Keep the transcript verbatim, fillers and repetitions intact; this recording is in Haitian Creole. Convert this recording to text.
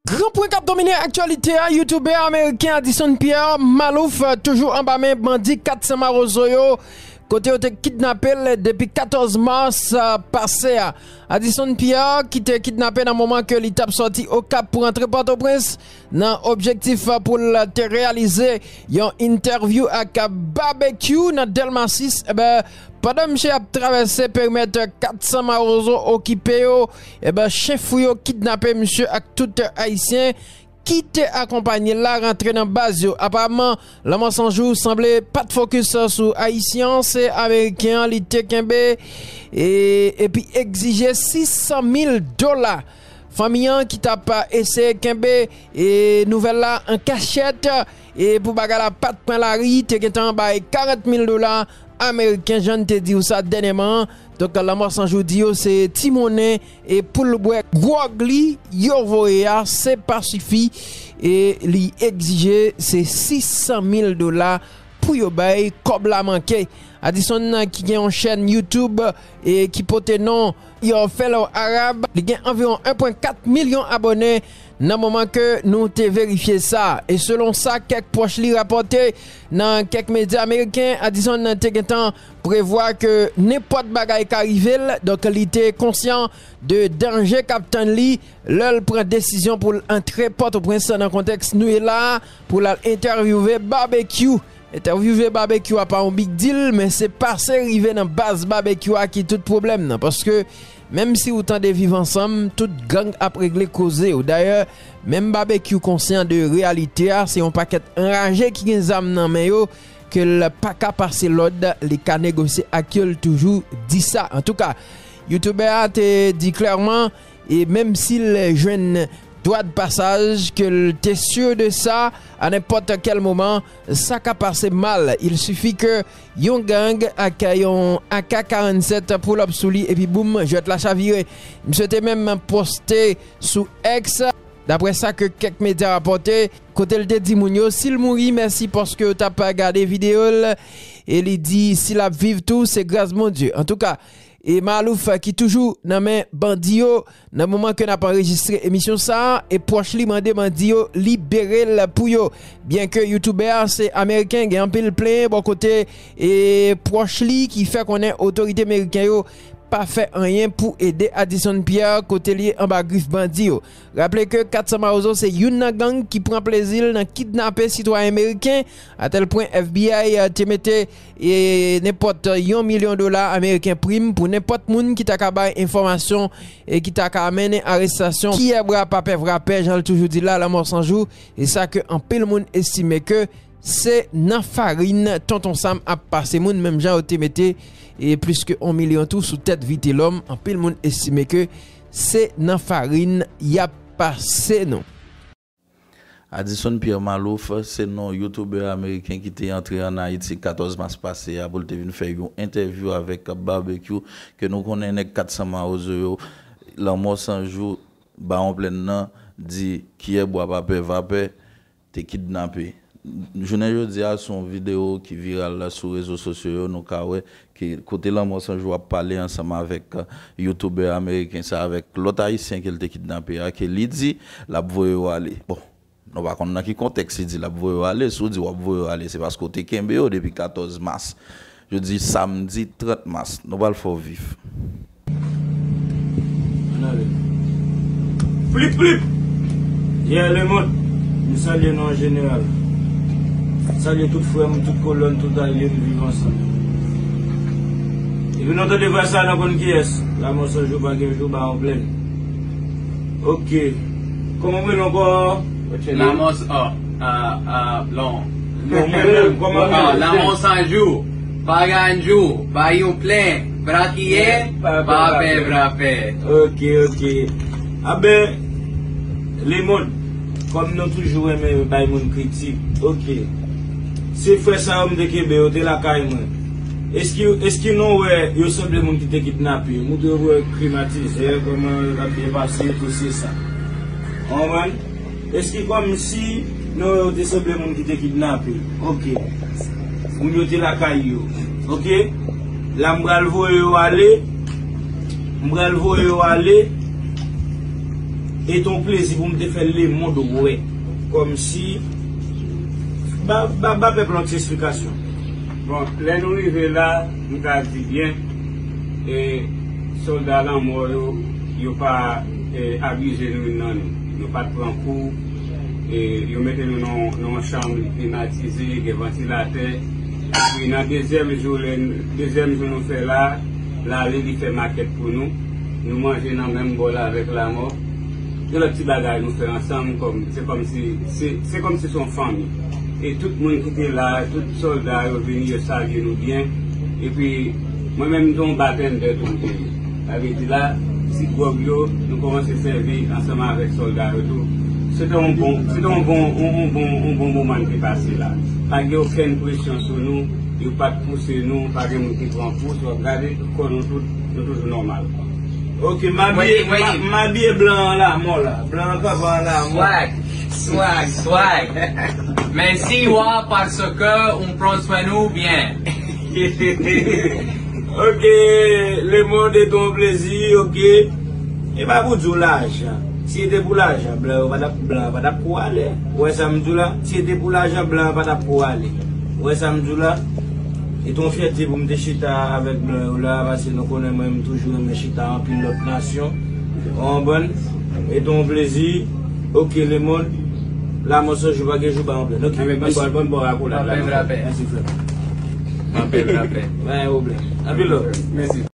Gran pwen k ap domine aktyalite a, youtubè ameriken Addison Pierre Malouf, eh, toujou anba men bandi kat san Mawozo yo, kote yo te kidnape l depi katòz mas, eh, pase a. Addison Pierre, ki te kidnape nan moman ke li t ap sòti Okap pou rantre Pòtoprens, nan objektif pou l te reyalize yon entèvyou ak Babekyou nan Dèlma sis, enben, pandan misye ap travèse perimèt kat san Mawozo okipe yo, enben, chen fou yo kidnape misye ak tout ayisyen ki te akonpaye l la rantre nan baz yo. Aparaman, Lanmò San Jou sanble pa t fokis sou ayisyen an, se ameriken an li te kenbe, e, epi egzije sis san mil dola. Fanmi an ki t ap eseye kenbe, e, nouvèl la an kachèt, e, pou bagay la pa t pran lari, te gentan bay karant mil dola ameriken, jan n te di w sa dènyèman an. Donk, Lanmò San Jou di yo se ti monnen e pou l bwè gwòg li yo voye a, se pa sifi, e li egzije se sis san mil dola pou yo bay kòb la manke. Addison, ki gen yon chèn YouTube, e ki pote non Your Fellow Arab, li gen anviwon en pwen kat milyon abòne nan moman ke nou te verifye sa. E selon sa kèk pwòch li rapòte nan kèk medya ameriken, Addison te gentan prevwa ke nenpòt bagay ka rive l, donk li te konsyan de danje k ap tann li lè l pran desizyon pou l antre Pòtoprens nan kontèks nou ye la a, pou l al entèvyouve Babekyou. Entèvyouve Babekyou a pa yon big deal, men se pase rive nan baz Babekyou a ki tout pwoblèm nan. Paske, menm si ou tande Viv Ansanm, tout gang ap regle koze yo. Dayè, menm Babekyou konsyan de reyalite a, se yon pakèt anraje ki gen zam nan men yo, ke l pa ka pase lòd, li ka negosye ak yo, l toujou di sa. Antouka, youtubè a te di klèman, e menm si l jwenn dwa de pasaj, ke l te si de sa, a nenpòt kèl moman, sa ka pase mal. Il sifi ke yon gang ak yon A K karannsèt pull up sou li, epi boum, jwèt la chavire. Misye te menm poste sou X, daprè sa ke kèk medya rapòte, kote l te di moun yo, si l mouri, mèsi paske yo t ap gade videyo l, e li di, si l ap viv tou, se gras Bondye. Antouka, e Malouf ki toujou nan men bandi yo, nan moman ke n ap anrejistre emisyon sa a, e pwòch li mande bandi yo libere l pou yo. Byenke youtubè a se ameriken, gen anpil plenyen bò kote e pwòch li ki fè konnen otorite meriken yo pa fè anyen pou ede Addison Pierre kote li anba grif bandi yo. Raple ke kat san Mawozo se youn nan gang ki pran plezi l nan kidnape sitwayen meriken, atèl pwen F B I te mete e nenpòt yon milyon dola ameriken prim pou nenpòt moun ki ta ka bay enfòmasyon e ki ta ka mennen arestasyon kiyè bwa pa pè vrapè, jan l toujou di la, Lanmò San Jou, e sa ke anpil moun estime ke se nan farin Tonton Sam ap pase moun, menm jan yo te mete e plis ke yon milyon tou sou tèt Vitelòm, anpil moun estime ke se nan farin y ap pase nou. Addison Pierre Malouf se non youtubè ameriken ki te antre ann Ayiti katòz mas pase a pou l te vin fè yon entèvyou avèk Babekyou, ke nou konnen nèg kat san Mawozo yo, Lanmò San Jou, Bawon Plèn nan, di kiyè bwa pa pè vapè, te kidnape. Jounen jodi a, se yon videyo ki viral la sou rezo sosyo yo, nou ka wè ke kote Lanmò San Jou ap pale ansanm avèk, euh, youtubè ameriken sa, avèk lòt ayisyen ke l te kidnape a, ke li di l ap voye yo ale. Bon, nou pa konn nan ki kontèks li di l ap voye yo ale. Si w di w ap voye yo ale, se paske w te kenbe yo depi katòz mas. Jodi samdi trant mas. Nou pral fè w viv. Ann ale. Flip, flip! Yeah, lemonn. M salye nou an jeneral. M salye tout frè m, tout kolòn, tout alye m, viv ansanm. Epi nou tande vwa sa, nou konn kiyès. Lanmò San Jou, pa gen jou, Bawon Plèn. Ok. Kòman w rele ankò? Lanmò San, ah, ah, ah, non. Non, mwen menm, kòman w rele? Lanmò San Jou. Pa gen jou, pa yon plen, brakiyè, pa pè vrapè. Ok, ok. Aben, lemonn, kòm nou toujou renmen bay moun kritik, ok. Se frè sa yo m te kenbe, yo te lakay mwen. Eski, eski nou wè yo sanble moun ki te kidnape? Montre yo wè klimatizè, kòman yo t ap byen pase, tout se sa. Ou konprann? Eski kòmsi nou wè yo te sanble moun ki te kidnape? Ok. Moun yo te lakay yo. Ok. La m pral voye yo ale. M pral voye yo ale. E te yon plezi pou m te fè lemonn wè. Kòmsi, ba, ba, ba pèp lan ti esplikasyon. Bon, lè nou rive la, m ka di byen, e sòlda lanmò yo, yo pa, e, abize nou youn nan nou. Nou pa t pran kou, e yo mete nou nan, nan yon chanm klimatize, gen vantilatè. Epi nan dezyèm jou, lè, dezyèm jou nou fè la, l ale, li fè makèt pou nou. Nou manje nan menm bòl avèk lanmò. Gen lòt ti bagay nou fè ansanm, kòm, se kòmsi, se, se kòmsi se yon fanmi. E tout moun ki te la, tout sòlda yo vini, yo salye nou byen. Epi, mwen menm, m te yon batendè tou, m te ye. Sa vle di la, ti gwòg yo, nou kòmanse sèvi ansanm avèk sòlda yo tou. Se te yon bon, se te yon bon, yon, yon bon, yon bon moman n te pase la. Pa gen okenn presyon sou nou, yo pa t pouse nou, pa gen moun ki pran kou, si w ap gade, kò nou tout, nou toujou nòmal. Ok, m abiye, Wendy, Wendy. M, m abiye blan an lanmò la. Blan an kanpe an lanmò. Swag, swag, swag. Mèsi, wa, paske ou pran swen nou byen. Ok, lemonn, e te yon plezi, ok. E pa pou di w lajan. Si se te pou lajan, blan yo pa t ap, blan yo pa t ap kou ale. Ou wè sa m di w la? Si se te pou lajan, blan yo pa t ap kou ale. Ou wè sa m di w la? E te yon fyète pou m te chita avèk blan yo la, paske nou konnen mwen, m toujou renmen chita anpil lòt nasyon. Ou konprann? E te yon plezi. Ok, lemonn. Lanmò san jou, pa gen jou ba yon plèn. Ok, mèsi. Anpil rapè. Mèsi, frè. Anpil rapè. Pa gen pwoblèm. Anpil love. Mèsi.